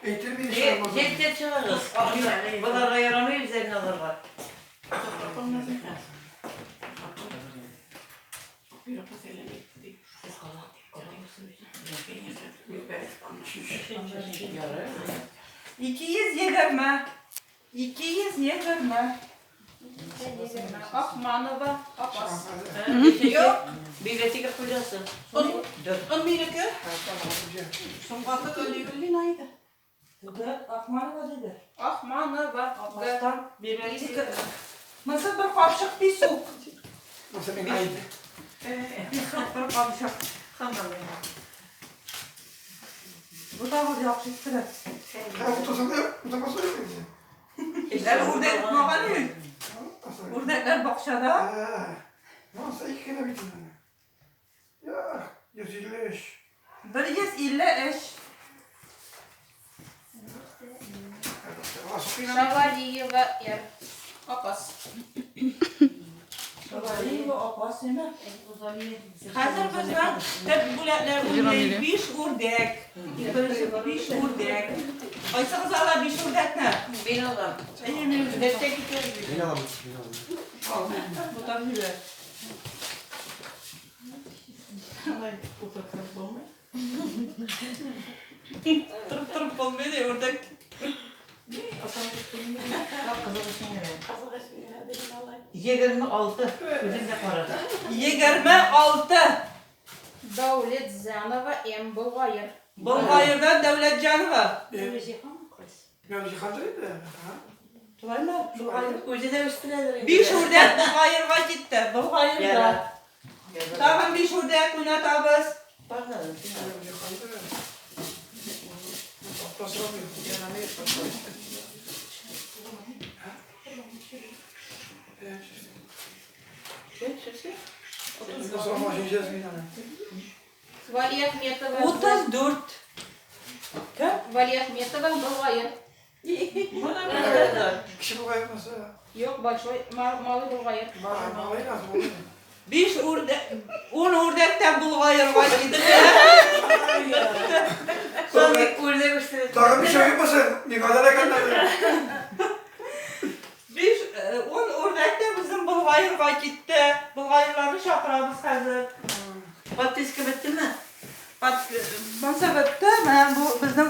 Әйтер мин эшләр Җәктә чыгыгыз. Боларга ярамый үзләрен алырга. 220. 220. Ахманова, Апас. Юк. Библиотека хуҗасы. Он минеке. Соңгаты Калиуллина иде. Ахманова диде. Ахманова. Апастан библиотека. Монысы бер капчык песок. Монысы миңа иде. Песок бер капчык. Бу тагы яхшы иттерә. Ә утырсаң да, утырмаса да инде. Әле үрдәк тотмаган идек. Үрдәкләр бакчада. Монысы ике генә бит инде. Я, 153. 153. Шавалиева Р. Апас. Шавалиева апас име? Хәзер безгә төп бүләкләр бүлмәй. Биш үрдәк. Беренче биш үрдәк. Кайсыгыз ала биш үрдәкне? Мин алам. Әйе, мин үзем. Нәрсә китереп Мин алам, мин алам. Бутап җибәр. Торып торып булмый ди үрдәк. 26. Үзең дә кара. 26. Даулетзянова М. Болгаер. Болгаердан Дәүләтҗанова. Мәүҗихан инде. Шулаймы? Болгаер. Үзе дә үстерәдер инде. Биш үрдәк Болгаерга китте. Болгаерда. Тагын биш үрдәк уйнатабыз. Пардон. Валиахметова. 34. Кем? Валиахметова Болгаер. Кеше булган булса, Юк, большой, малый Болгаер. малай аз булды. Биш үрдәк, ун үрдәктән Болгаерга китте. Соң үрдәк үстерәдер. Тагын бер şey булса, миңа да рәхәт.